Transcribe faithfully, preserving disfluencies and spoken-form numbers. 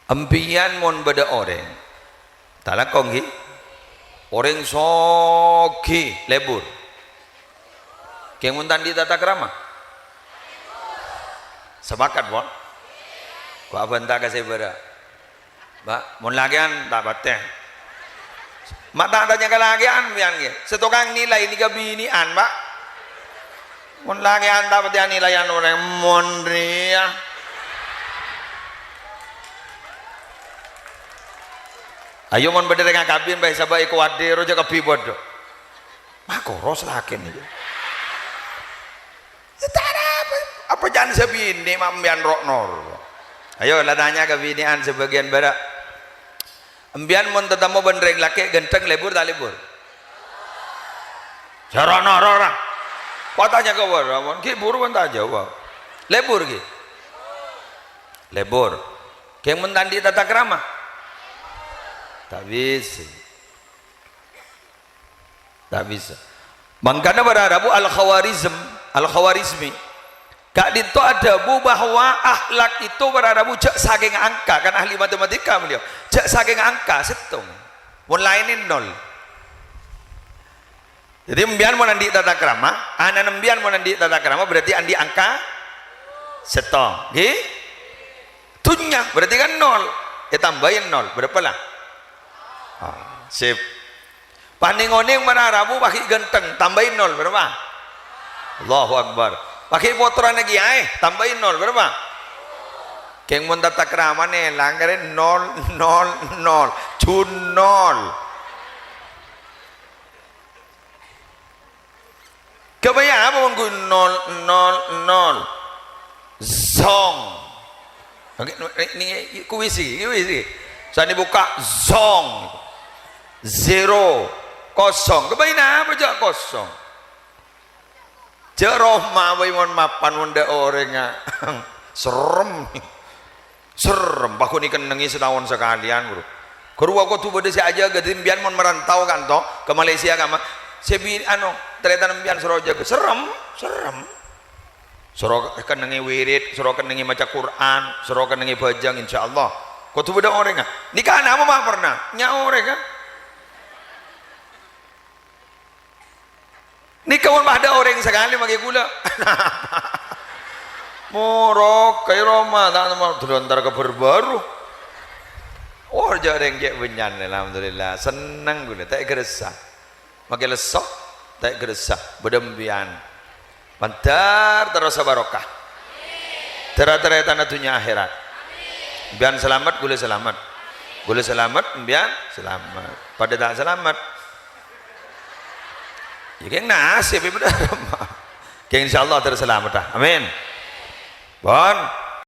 Empèyan mon bâdâ orèng, talako ngghi? Orèng soghi lebur. Kèng mon ta' andi' tata krama? Sepakat, pon? Ko' abânta ka sè bârâ'. Mbak, mon lakè'an ta' patè. Ma' ta' tanya ka lakè'an, pèyan, ngghi. Sè tokang nilai nèka binè'an, Pak. Mon lakè'an ta' patè anilaian orèng, mon rèya. Ayo, mon bâdâ rèng akabin, bhâi sabâ' èkowadhi, roja kabbhi bâdâ. Ma' koros lakèn nèka. Tara apa? Apa can sabinè ma' empèyan ro'-noro'? Ayo, la tanya ka binè'an sabâgiyân bârâ'. Empèyan mon tatemmo bân rèng lakè' ghântheng, lebur ta' lebur? Sè ro'-noro' ra. Patanya ka bârâ', mon ghi' buru pon ta' jawab. Lebur ghi'? Lebur. Kèng mon ta' andi' tata krama? Ta' bisa. Ta' bisa. Mangkana para rabu Al-Khawarizm, Al-Khawarizmi, ka'dinto adhâbu bahwa akhlak itu para rabu jhâ' sakèng angka, kan ahli matematika beliau, jhâ' sakèng angka, sèttong. Mon laènè nol. Jadi, empèyan mon andi' tata krama, ana'na empèyan mon andi' tata krama, berarti andi' angka sèttong. Ngghi? Dhunnya, berarti kan nol. Ètambâi nol, bârâmpa la? Ah, sip. Panèng-onèng mara rabu paghi' ghântheng, tambâi nol, bârâmpa? Allahu Akbar. Paghi' pottrana kèyaè, tambâi nol, bârâmpa? Kèng mon tata kramana èlang, karè nol, nol, nol. Jun nol. Ghâbâyâ apa mon ghu-, nol, nol, nol? Zong. Oke, ini, ini kuis iki, kuis iki. Sani buka zong. Zero. Kosong. Ghâbâyâ apa jhâ' kosong? Jhâ' roma bhâi mon mapan mon dâ' orèngnga. Serrem. Serrem, paghun èkennengngè sataon sakalèyan, bro. Ghâruwa kodhu bâdâ sè ajâgâ, dhâddhi empèyan mon marantau kanto ka Malaysia, ka'emma, sè bi-, ano, tarètan empèyan soro jâgâ. Serrem, serrem. Soro kennengngè wirid, soro kennengngè maca Qur'an, soro kennengngè bhâjâng, insyaallah. Kodhu bâdâ orèngnga. Nèka ana' apa ma' pernah? Nya orèng, kan? Nèka mon padâ orèng sakalè makè ghulâ. Morok, kaè roma, ta' nèmmo, dulu entar kabar baru. Oh, jhâ' rèng cè' bânnya'an, alhamdulillah. Senneng ghulâ, ta' èkarassa. Makè lesso, ta' èkarassa. Bâdâ empèyan. Mandhâr terrosa barokah. Tara-tarètana dhunnya akhèrat. Empèyan salamet, ghulâ salamet. Ghulâ salamet, empèyan salamet. Padâ ta' salamet. Ya, kèng nasib, ya, bhender. Kèng, insyaallah, terros salamet, ah. Amin. Pon.